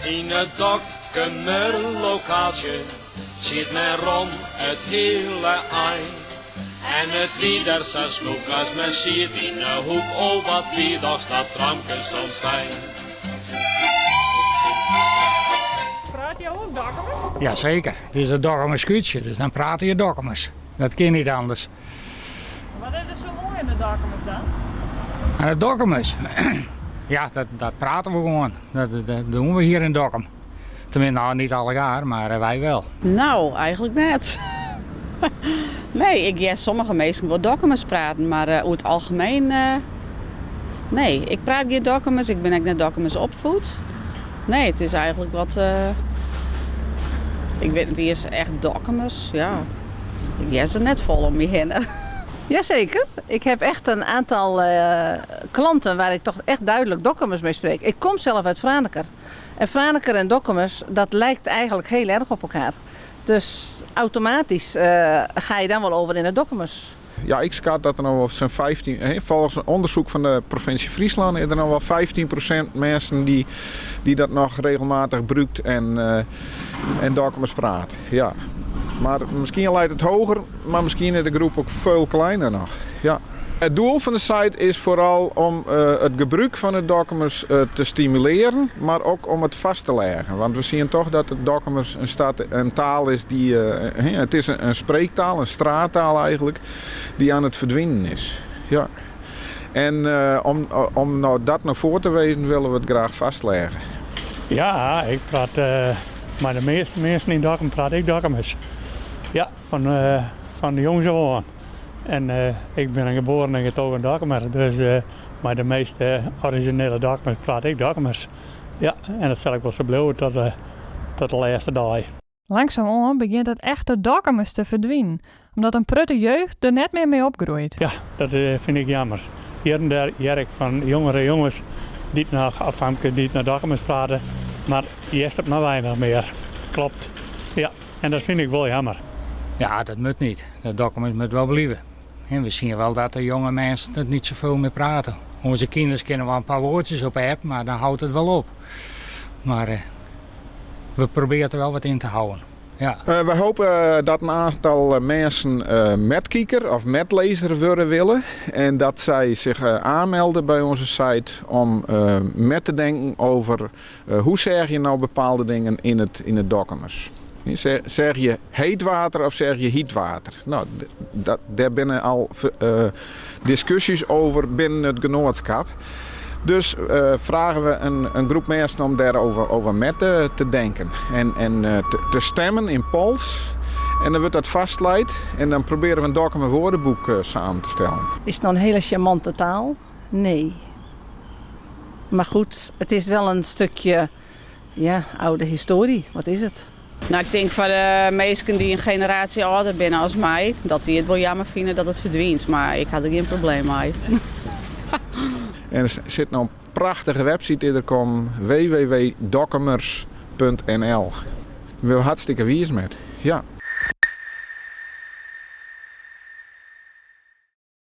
Yn it Dokkumer lokaaltsje siet men rom it hiele ein. En it wie der sa smûk as men siet yn 'e hoek, o wat wie dochs dat tramke soms fijn. Praat jo ook Dokkumers? Jazeker, het is een Dokkumer skûtsje, dus dan prate je Dokkumers. Dat kin niet anders. Wat is der sa moai oan de Dokkumers dan? Aan de Dokkumers? Ja, dat praten we gewoon. Dat doen we hier in Dokkum. Tenminste, nou niet allegaar, maar wij wel. Nou, eigenlijk net. Nee, ik hear sommige minsken wol Dokkumers praten, mar oer it algemeen nee. Ik praat gjin Dokkumers, ik bin ek net Dokkumers opfoed. Nee, it is eigentlik wat, ik wit net iens echt Dokkumers, ja. Ik hear se net folle om my hinne. Jazeker. Ik heb echt een aantal klanten waar ik toch echt duidelijk Dokkumers mee spreek. Ik kom zelf uit Franeker. En Franeker en Dokkumers, dat lijkt eigenlijk heel erg op elkaar. Dus automatisch ga je dan wel over in het Dokkumers. Ja, ik skat dat der no wol sa'n 15, hè, folgens in ûndersyk fan de provinsje Fryslân is der no wol 15% minsken dy't dat noch regelmatich brûkt en Dokkumers praat. Ja. Mar miskien leit it heger, mar miskien is de groep ek folle kleiner noch. Ja. It doel fan de site is foaral om it gebrûk fan it Dokkumers te stimulearjen, mar ek om it fêst te lizzen. Want we sjogge toch dat it Dokkumers in, stad, in taal is dy't, it is in spreektaal, in straattaal eigentlik, dy't oan it ferdwinen is. Ja. En om no dat no foar te wêzen, wolle we it graach fêstlizze. Ja, ik praat mei de measte minsken yn Dokkum praat ik Dokkumers. Ja, fan de jongs ôf oan. En ik bin in geboren en getogen Dokkumer, dus mei de measte orizjinele Dokkumers praat ik Dokkumers. Ja, en dat sil ek wol sa bliuwe tot de lêste dei. Langsumoan begjint it echte Dokkumers te ferdwinen, omdat in protte jeugd der net mear mei opgroeit. Ja, dat fyn ik jammer. Hjir en dêr hear ik fan jongere jonges dy't noch, of famkes dy't noch Dokkumers prate, mar hearst it mar weinich mear. Klopt. Ja, en dat fyn ik wol jammer. Ja, dat moat net. Dat Dokkumers moat wol bliuwe. En we sjogge wol dat de jonge minsken it net safolle mear prate. Us kinders kinne wol in pear wurdsjes op app, mar dan hâldt it wol op. Mar we probearje der wol wat yn te hâlden. Ja. Wy hoopje dat in oantal minsken metkiker of metlêzer wurde wolle. En dat sy sich oanmelde by ús site om met te tinken oer hoe sizze je no bepaalde dingen yn it Dokkumers. Sizze je heet water of sizze je hyt water? No, dêr binne al diskusjes oer binnen it genoatskip. Dus freegje we in groep minsken om dêroer oer met te tinken en te stimmen yn polls. En dan wurdt dat fêstlein en dan probearje we in Dokkumer woardeboek samen te stellen. Is it no in hiele sjarmante taal? Nee. Mar goed, it is wol in stikje, ja, âlde histoarje. Wat is it? No, ik tink foar de minsken dy't in generaasje âlder binne as my, dat dy it wol jammer fine dat it ferdwynt. Mar ik ha der gjin probleem mei. En der sit no in prachtige website der kommen, www.dokkumers.nl. Dêr binne we hartstikke wiis mei. Ja.